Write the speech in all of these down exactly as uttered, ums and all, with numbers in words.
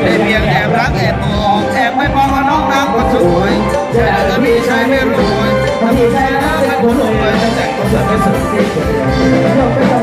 แต่เพียงแอบรักแอบมองแอบไม่มองว่าน้องนางคนสวยแต่อาจจะมีชายไม่รวยถ้ามีชายแล้วเป็นคนรวยแต่งตัวสวยไม่สวยที่สุด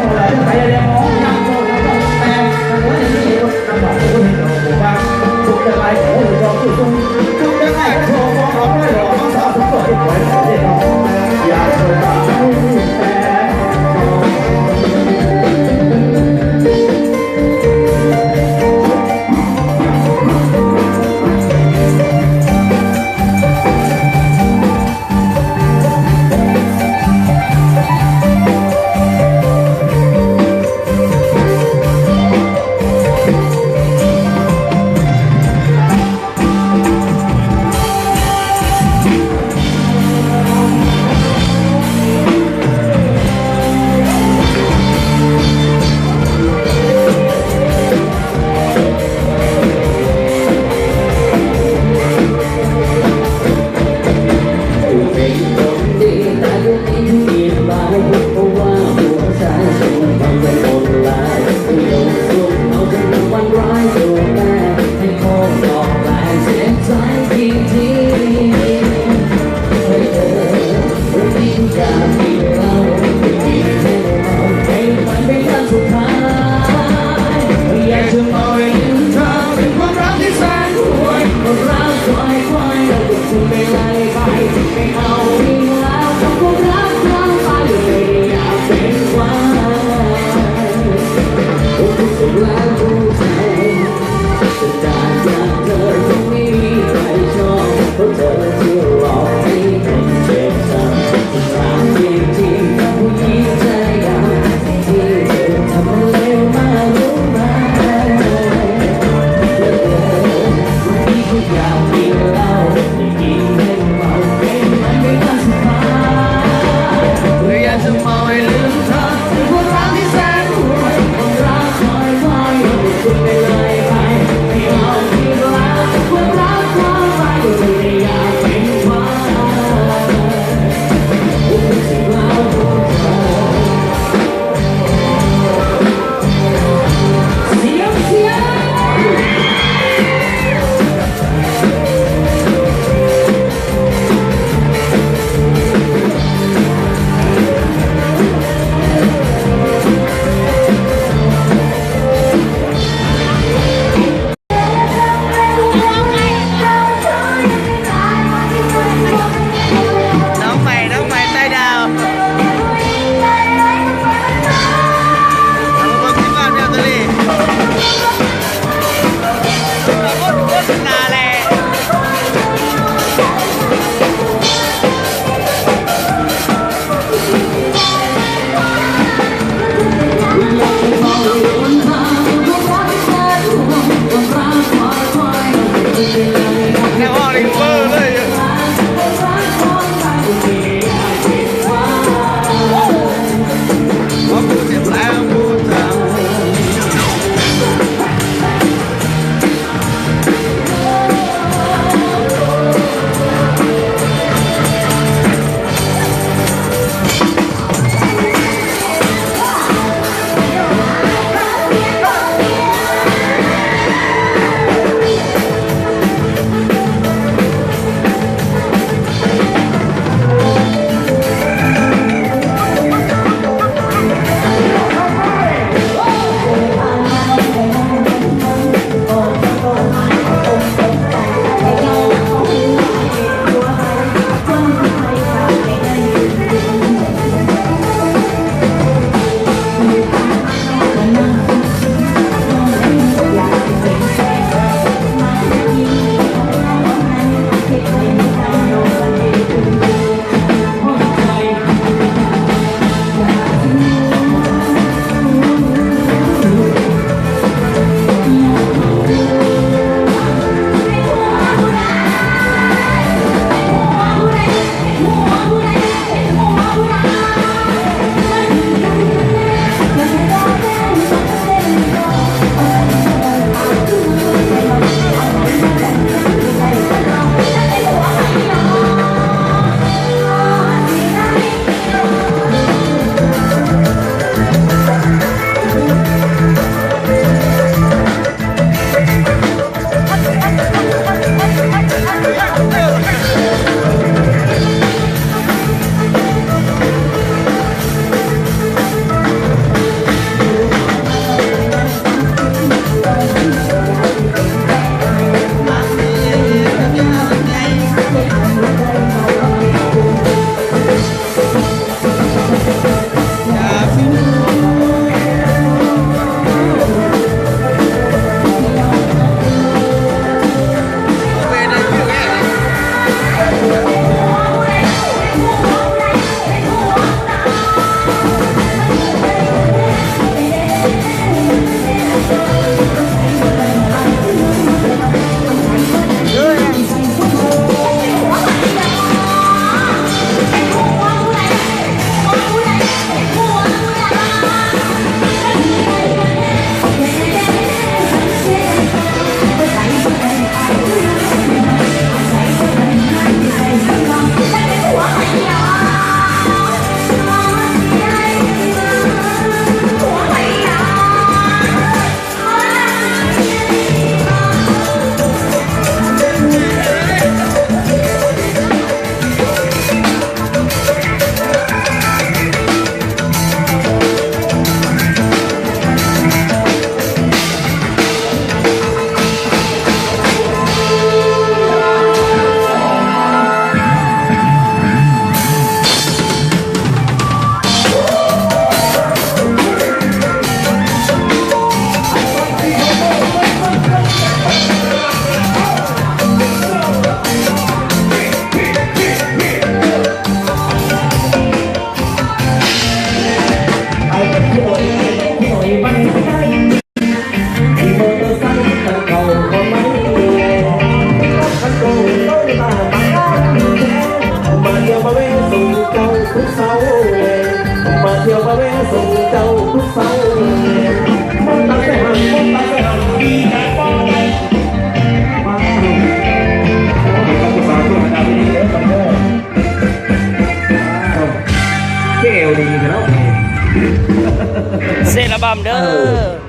เด้อ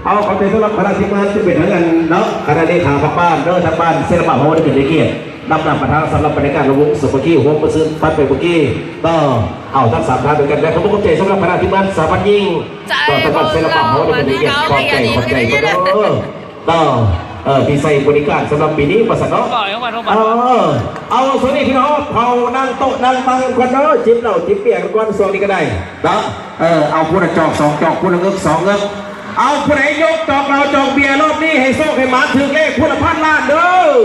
เอาขอบใจสำหรับคณะทีมงานที่เป็นทั้งนั้นเนาะ คณะเลขาพักบ้านเด้อ ทางบ้านเซรามิกเฮาได้เป็นเกียรตินำนำประธานสำหรับบรรยากาศระวงสามัคคีหัวประซืนปัดไปเมื่อกี้ ก็เอาทั้งสามท่านด้วยกันและขอบคุณขอบใจสำหรับคณะทีมงานสามัญยิ่ง ก็ทางบ้านเซรามิกเฮาได้เป็นเกียรติขอบใจขอบใจเพิ่นเด้อ ก็เออที่ใส่บริการสำหรับปีนี้มาสนอง เออ เอาส่วนนี้พี่น้องเขานั่งโต๊ะนั่งตังกันก่อนเนาะ จิบเหล้าจิบเบียร์กันก่อนส่วนนี้ก็ได้เนาะ เออ เอาผู้ละจอกสองจอก ผู้ละเงือกสองเงือก เอาผู้ใดยกจอกเหล้าจอกเบียร์รอบนี้ให้โชคให้หมานถือเลขผู้ละพันล้านเด้อ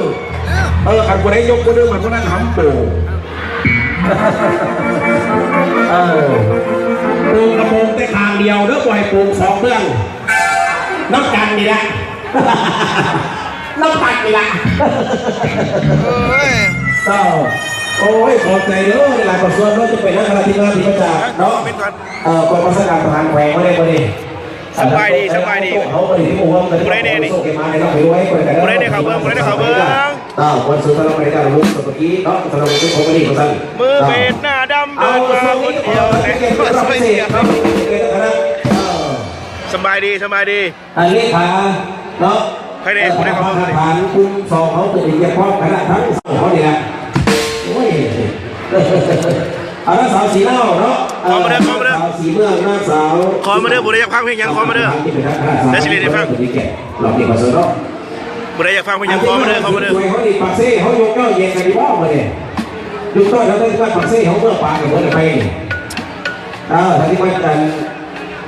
เออ คันผู้ใดยกผู้เดิมมันผู้นั้นหำโป่ง เออ โป่งกระโปรงแต่ข้างเดียวเด้อ บ่ให้โป่งสองเรื่อง น้ำกันนี่แหละ น้ำกันนี่แหละ โอ้ย เจ้า โอ้ย ขอบใจเด้อ หลายๆ ประชาชนเนาะ จะไปนั่งคณะทีมงานที่มาจากเนาะ เอ่อกองบัญชาการทหารแขวงมาได้บ่นี่ สบายดี สบายดี เขาบ่ได้ที่หมู่ว่ามัน ผู้ใดแน่นี่ ส่งกันมาให้เราไปไว้ ผู้ใดแน่เขาเบิ่ง ผู้ใดแน่เขาเบิ่ง อ่า วันสุดท้ายเราไปกัน รู้สึกเมื่อกี้เนาะ สำหรับวันที่เขาไม่ได้มาสั่น มือเบสหน้าดำเดินมาคนเดียว เอา แต่ก็สวยเดียว เอ่อ สบายดี สบายดี อันเลขาเนาะ ใครเนี่ย เอ่อ ผู้ใดเขา ทางทหารกลุ่มสองเขาเป็นเรียกพร้อมคณะทั้งสองเขาเนี่ยนะ โอ้ย เอานางสาวสีเล่าเนาะ ขอมาเด้อ ขอมาเด้อ นางสาวสีเมือง นางสาว ขอมาเด้อ ผู้ใดอยากฟังเพลงหยัง ขอมาเด้อ ที่เป็นทางคณะสาว แล้วสิเรียนให้ฟัง เป็นเกียรติเราเก็บมาเสนอเนาะ ผู้ใดอยากฟังเพลงหยัง ขอมาเด้อ ขอมาเด้อ ช่วยเขาดิ ปากเซ่เขายกเจ้าเย็นกันดีบ่มาเนี่ย ลูกต้อยเขาได้ที่บ้านปากเซ่เขาเมื่อปากกับเมื่อไปนี่ เออ ทางที่บ้านกัน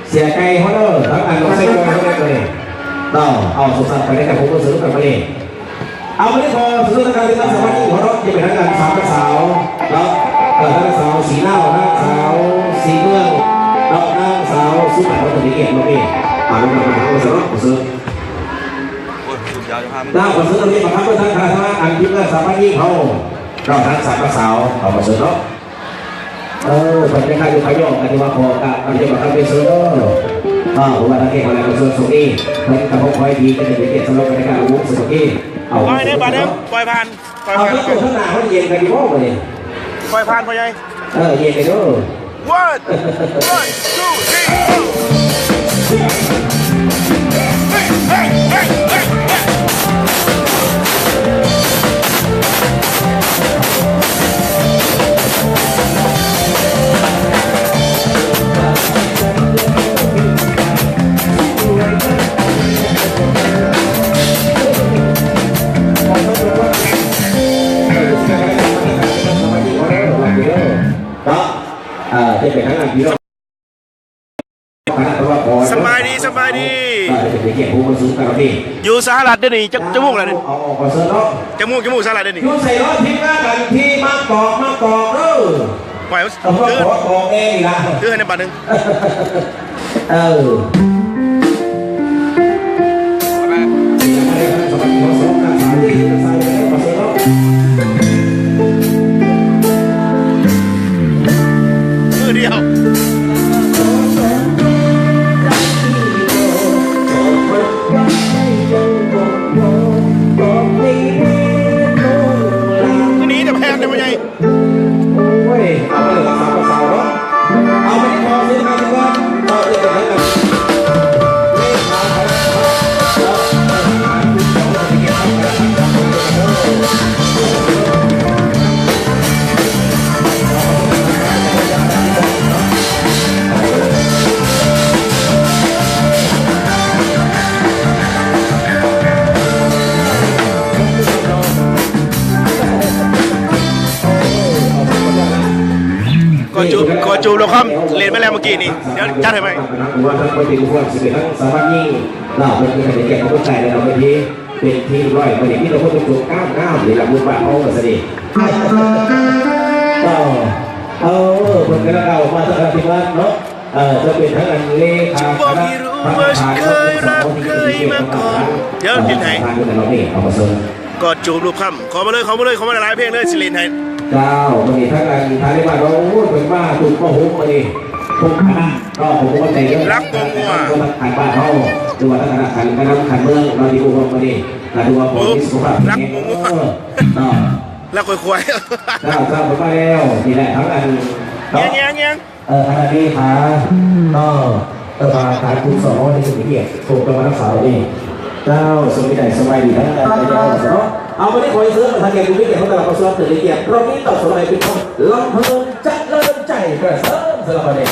เสียใจเขาเด้อ ทั้งอันของเส้นกลอยเขาได้เลย เนาะ เอาสุขสันต์ไปได้กับพวกเพื่อนสนุกกันมาเลย เอาวันนี้พอสุดท้ายการเลือกตั้งสมาชิกหัวเราะจะเป็นทางการสามนักสาวเนาะ เอ่อ นางสาวสีเล่า นางสาวสีเมืองเนาะ นางสาวสุขภาพตรีเกียรติมาเองเอาลงมาทางสนุกสุด โอ้ย สุดยอดครับ เนาะ ขอเชิญตรงนี้มาครับ เพื่อทางคณะทำงานอันที่เลือกสามารถยิ่งเขา เราทั้งสามนักสาว เอามาเชิญเนาะ เออ บรรยากาศอยู่พะเยากันที่ว่าพอกะบรรยากาศไปเซิร์ฟเวอร์อ่าผมว่าถ้าเก่งอะไรก็เซิร์ฟสุกี้เพิ่นกับพวกคอยดีก็จะเป็นเกียรติสำหรับบรรยากาศของวงสุกี้เอา ไปเด้อ ไปเด้อ ปล่อยผ่าน ปล่อย เอา ผ่าน แล้วตัวข้างหน้าเขาเย็นกันอยู่บ่เนี่ย ปล่อยผ่าน พ่อใหญ่ เออ เย็นกันเด้อ One, one, two, three, four. เนาะ อ่า จะเป็นทางด้านพี่น้อง สบายดี สบายดี อ่า จะเป็นเกียรติผู้มาสูงกันพี่ อยู่สหรัฐเดี๋ยวนี้จัก จักโมงแล้วนี่ เอาออกมาเสิร์ฟเนาะ จักโมง จักโมงสหรัฐเดี๋ยวนี้ อยู่ใส่รถทีมงานกันที่มาตอก มาตอกเด้อ ไหว เอามา คือ ตอก ตอกเองอีกละ คือให้ในบัตรหนึ่ง เออ มือเดียว มือนี้แต่แพงเลยพ่อใหญ่ โอ้ย เอาไปเลยสามภาษาเนาะ เอาไปที่คอซื้อมาที่บ้าน ต่อเดือนกันแล้วกัน ขอจูบ ขอจูบแล้วครับ เล่นไปแล้วเมื่อกี้นี่ เดี๋ยวจัดให้ใหม่ ว่าทั้งคนที่ร่วมสิบเอ็ดทั้งสามารถยิ่งเล่าเป็นการแข่งขันของคนไทยในเราเมื่อกี้เป็นที่ร้อยวันนี้ที่เราพูดถึงก้าวก้าวในระบุบ้านเขาก็เสน่ห์ก็เออเพิ่นก็เล่ามาตั้งแต่ที่ว่าเนาะ เอ่อ จะเป็นทั้งอันเลขาคณะทหาร เดี๋ยวกินไหน ทางการเมืองเราเนี่ยเอามาเสริม กอดจูบรูปค่ำ ขอมาเลย ขอมาเลย ขอมาหลายๆเพลงเลย สิเล่นให้ เจ้า วันนี้ทั้งอันทางที่บ้านเรา โอ้ย เป็นบ้าถูกข้อหกมาดิพวกคณะก็ผมก็ใจเรื่อง รักบ่งัว ทางบ้านเขาตัวทางคณะการการนำการเมืองเราที่พวกเรามาดิการดูว่าผมมีสุขภาพ รักบ่งัว เออเนาะ รักควายๆ เจ้า เจ้า ผมมาแล้ว นี่แหละทั้งอันเนาะ เงี้ยงๆๆ เออ อันนี้ขาก็ สภาการทุกสองร้อยที่สุดเกียรติถูกกำลังสาวนี่เจ้าสมัยใดสมัยดีทั้งนั้นเจ้าเนาะเอาวันนี้ขอเชิญประธานแก่ผู้มีเกียรติของตลาดประชาชนเกียรติรอบนี้ต่อสมัยเป็นของลำเพลินเจริญใจกระเสริมสำหรับวันนี้